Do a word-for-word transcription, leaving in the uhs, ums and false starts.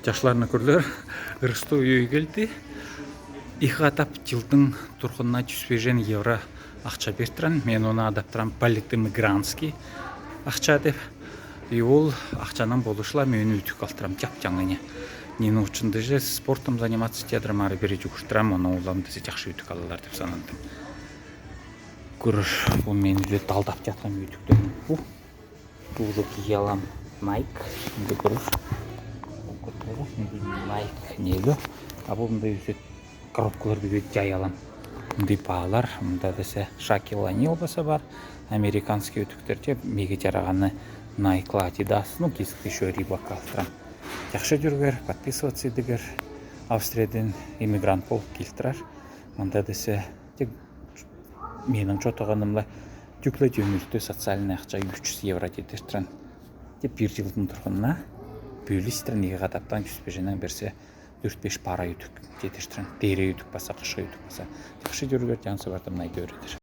Чашлар, наа курлар, ырысты үй келди. Иеге адап йылдың турханна чүс бежен евро ахча бертирен. Мен оны адап турам политэмигрантский ахча деп. И ол ахчанаң болушла мен үтүк алтырам, чап-чаңын. Нин учун дээште спортом заниматься итедирем, ары-бери чугуртырам, оны улам дээште чахсы үтүк алалар деп санадым. Кур, бу мен уже талдап чаткан үтүктерим бу. Бу уже кийе алам Nike. Мында кур. Нааку Nike неге. А бу мында уже коробкаларды уже жай алам. Мында паалар, мында дээште Shaquille O'Neal баса бар. Американский үтүктер, че меге жараганы Nike-ла, Adidas, ну, кесек ещё Reebok алтырам. Чахсы чүргер, подписываться идигер. Австриядан иммигрант болып келтирер. Мында дээште, тек менің чотағанымла, тюкле жеңилтүү социальный ахча үш чүс евро тетештірен. Тек пир йылдың турханна бөлістірен, иеге адаптан чүс беженнен берсе, дөрт-беш пара үтүк тетештірен. Дере үтүк баса, хышха үтүк баса. Чахсы чүргер, чаңсы бардым, най дөрідір.